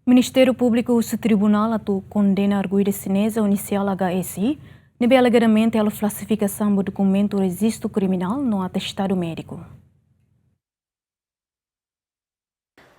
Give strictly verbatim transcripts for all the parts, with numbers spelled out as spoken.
Ministériu Públiku husu tribunál atu kondena arguida xineza ho inisiál H S I, ne'ebé alegadamente halo falsifikasaun ba dokumentu rejistu kriminál no atestadu médiku.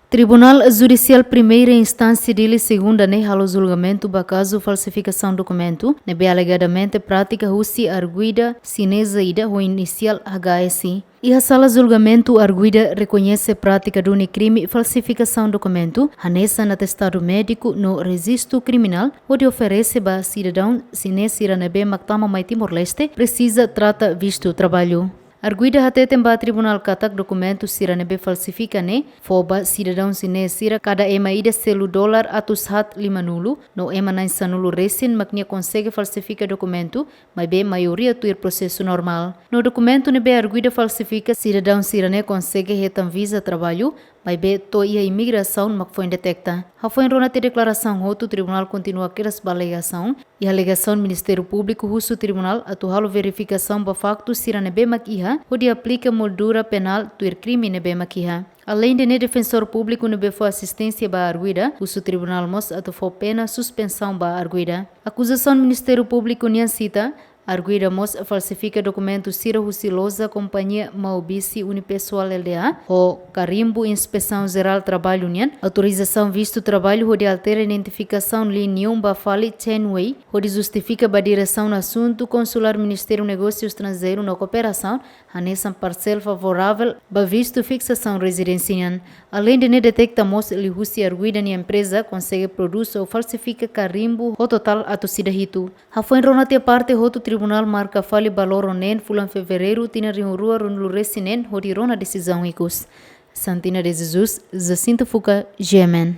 Tribunál Judisiál Primeira Instánsia Dili Segunda ne'e halo julgamentu ba kazu falsifikasaun dokumentu, ne'ebé alegadamente pratika husi arguida xineza ida ho inisiál H S I. Iha sala julgamentu, arguida rekoñese pratika duni krime falsifikasaun dokumentu, hanesan atestadu médiku no rejistu kriminál, hodi oferese ba sidadaun xinés sira ne'ebé mak tama mai Timor-Leste presiza trata vistu traballu. Arguida hateten ba tribunál katak dokumentu sira ne'ebé falsifika ne'e fó ba sidadaun xinés sira kada ema ida selu dolar atus haat limanulu, no ema na'in sanulu resin mak nia konsege falsifika dokumentu, maibé maioria tuir prosesu normál. No dokumentu ne'ebé arguida falsifika, sidadaun sira-ne'e konsege hetan viza traballu, maibé to'o iha imigrasaun mak foin detekta. Hafoin rona tiha deklarasaun hotu, tribunál kontinua kedas ba alegasaun. Iha alegasaun, Ministériu Públiku husu tribunál atu halo verifikasaun ba faktu sira ne'ebé mak iha, hodi aplika moldura penál tuir krime ne'ebé mak iha. Aleinde ne'e, defensór públiku ne'ebé fó asisténsia ba arguida husu tribunál mós atu fó pena suspensaun ba arguida. Akuzasaun Ministériu Públiku nian sita, arguida mós falsifika dokumentu sira husi loja kompañia Maubisi Unipessoal Lda, ho karimbu Inspesaun Jerál Traballu nian, autorizasaun vistu traballu, hodi altera identifikasaun Li Niun ba fali Chen Wei, hodi justifika ba Diresaun Asuntu Konsulár Ministériu Negósiu Estranjeiru no Kooperasaun, hanesan parsel favoravel ba vistu fiksasaun rezidénsia nian. Aleinde ne'e, detekta mós liuhusi arguida nia empreza konsege prodús ou falsifika karimbu ho totál atus ida hitu. Hafoin rona tiha parte hotu, tribunál marka fali ba loron neen fulan Fevereiru tinan rihun rua ruanulu resin neen hodi rona desizaun ikus. Santina de Jesus, Jacinto Fuca, G M N.